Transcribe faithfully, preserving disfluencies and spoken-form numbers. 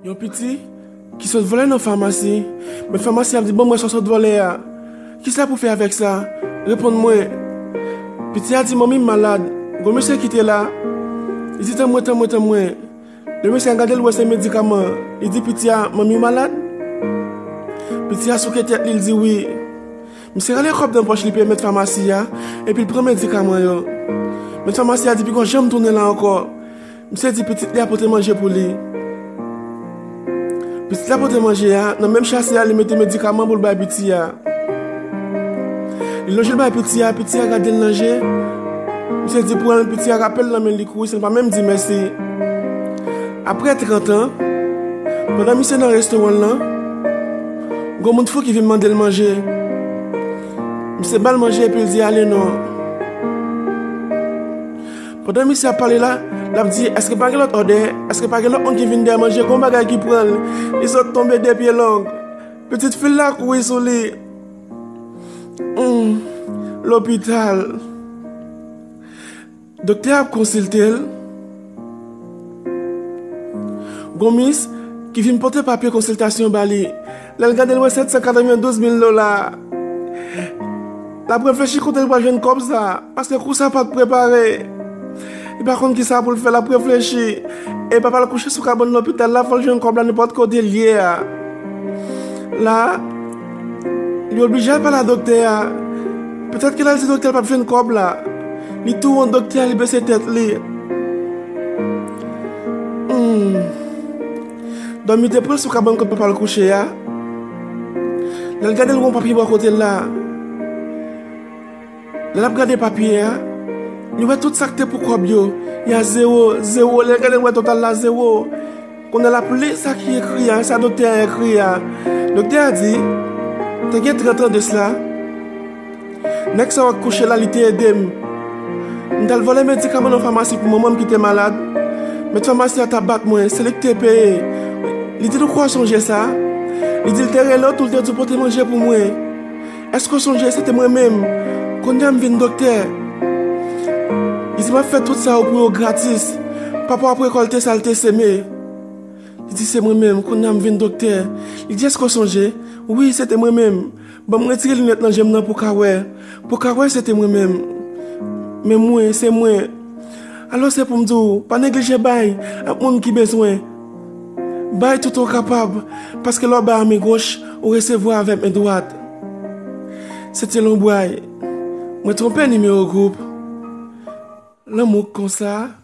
Yon piti ki sot vòlè nan famasi. Mèt famasi a di, "Ban m wè sa w sot vòlè a. Kisa pou fè avèk sa? Reponn mwen." Piti a di, "Manmi m malad." Gwo mesye ki te la, li di, "Tann mwen, tann mwen, tann mwen." Lè mesye a gade l wè se medikaman, li di piti a, "Manmi w malad?" Piti a souke tèt li, li di, "Wi." Misye rale kòb nan pòch li, peye mèt famasi a, epi l pran medikaman yo. Mèt famasi a di, "Poko janm tounen la ankò." Misye di pitit li a pote manje pou li. Pitit la pote manje a, nan menm chase a, li mete medikaman pou l bay piti a. Li lonje l bay piti a, piti a gade l nan je. Misye di pran l, piti a rape l nan men li kouri san l pa menm di mèsi. Apre trant an, pandan misye nan restoran l lan, gon moun fou ki vin mande l manje. Misye ba l manje epi l di ale non. Pandan misye ap pale la, l ap di, "Èske pa gen lòt òdè? Èske pa gen lòt moun ki vin dèyè manje? Gon bagay ki pran l." Li sot tonbe de pye long. Pitit fi l la kouri sou li. Hmm, lopital. Doktè a ap konsilte l. Gon mis ki vin pote papye konsiltasyon ba li. Lè l gade l wè sèt san katrevendouz mil dola. L ap reflechi kote l pral jwenn kòb sa, paske kou sa pa t prepare. Li pa konn kisa pou l fè, l ap reflechi. E papa l kouche sou kabann lopital la, fò l jwenn kòb la nenpòt kote l ye a. La, li oblije al pale a doktè a. Petèt ke l al di doktè l p ap jwenn kòb la. Li tou wont doktè a, li bese tèt li. Hmm. Dòmi te pran l sou kabann kot papa l kouche a. Lè l gade l, gon papye bò kote l la. Lè l ap gade papye a, li wè tout sa k te pou kòb yo. Y a zewo, zewo. Lè l gade, l wè total la zewo. Kounye a l ap li sa ki ekri a, sa doktè a ekri a. Doktè a di, te gen trant an de sila, nèg sa w ap kouche la, li te ede m. M t al vòlè medikaman nan famasi pou manman m ki te malad. Mèt famasi a t ap bat mwen, se li ki te peye. Li di l, ou kwè w sonje sa? Li di l te rele w tou, l te di w pote manje pou mwen. Èske w sonje se te mwen menm? Kounye a m vin doktè. Li di m ap fè tout sa yo pou yo gratis. Papa w ap rekòlte sa l te seme. Li di se mwen menm, kounye a m vin doktè. Li di èske w sonje? Wi, se te mwen menm. Ban m retire linèt nan je m nan pou w ka wè. Pou w ka wè se te mwen menm. Men mwen, se mwen. Alò se pou m di w, pa neglije bay ak moun ki bezwen. Bay tout ou kapab, paske lè w bay a men goch, ou resevwa avèk men dwat. Se te lonbray. Mwen twonpe nimewo gwoup. Lanmou k konsa.